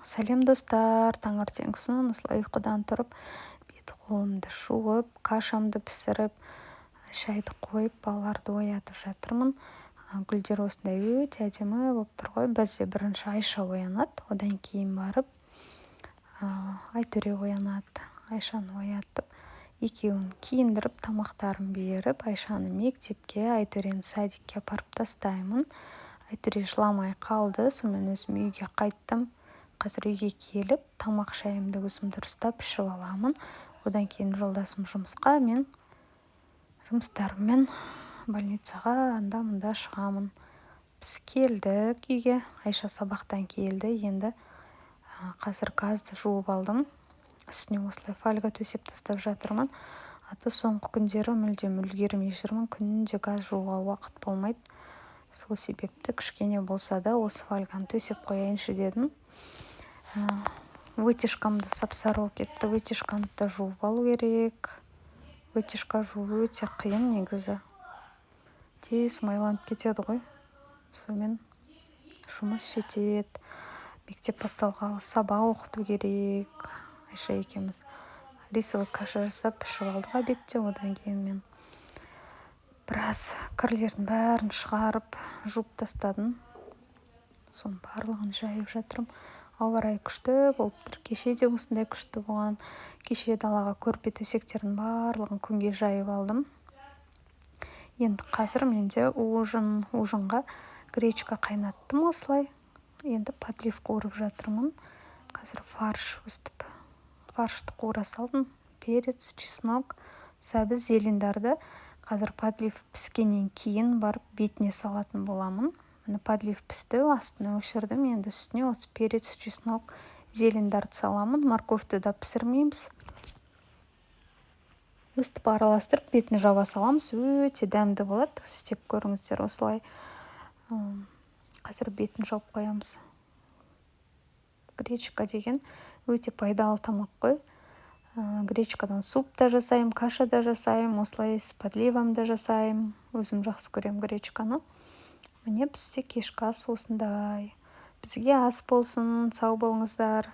Сәлем, достар! Таңертеңгісін осылай ұйқыдан тұрып, бет қолымды жуып, кашамды пісіріп, шайды қойып, балаларды оятып жатырмын. Гүлдер осындай өте әдемі болып тұр ғой. Бізде бірінші Айша оянады, одан кейін барып Айтөре оянады. Айшаны оятып, екеуін киіндіріп, тамақтарын беріп, Айшаны мектепке, Айтөрені садикке апарып тастаймын. Айтөре жыламай қалды, сонымен өзім үйге қайттым. Қазір үйге келіп, тамақ шайымды өзім дұрыстап ішіп аламын. Одан кейін жолдасым жұмысқа, мен жұмыстарыммен больницаға, анда мында шығамын. Біз келдік үйге, Айша сабақтан келді. Енді қазір газды жуып алдым, үстіне осылай фольга төсеп тастап жатырмын. А то соңғы күндері мүлдем үлгермей жүрмін, күнде газ жууға уақыт болмайды. Сол себепті кішкене болса да осы фольганы төсеп қояйыншы дедім. Вытяжкам да сап сары болып кетті, вытяжканы да жуып алу керек. Вытяжка жуу өте қиын негізі, тез майланып кетеді ғой, сонымен жұмыс жетеді. Мектеп басталғалы сабақ оқыту керек. Айша екеуміз рисовый каша жасап ішіп алдық обедте. Одан кейін мен біраз кірлердің бәрін шығарып, жуып тастадым, соның барлығын жайып жатырмын. Ауа райы күшті болып тұр, кеше де осындай күшті болған. Кеше далаға көрпе төсектердің барлығын күнге жайып алдым. Енді қазір менде ужин. Ужинға гречка қайнаттым осылай, енді подлив қуырып жатырмын. Қазір фарш, өстіп фаршты қуыра салдым: перец, чеснок, сәбіз, зелендарды. Қазір подлив піскеннен кейін барып бетіне салатын боламын. Міне, подлив пісті, астын өшірдім. Енді үстіне осы перец, чеснок, зелендарды саламын. Морковьті да пісірмейміз. Өстіп араластырып, бетін жаба саламыз. Өте дәмді болады, істеп көріңіздер осылай. Қазір бетін жауып қоямыз. Гречка деген өте пайдалы тамақ қой. Гречкадан суп та жасаймын, каша да жасаймын, осылай с подливом да жасаймын. Өзім жақсы көремін гречканы. Міне, бізде кешкі ас осындай. Бізге ас болсын, сау болыңыздар!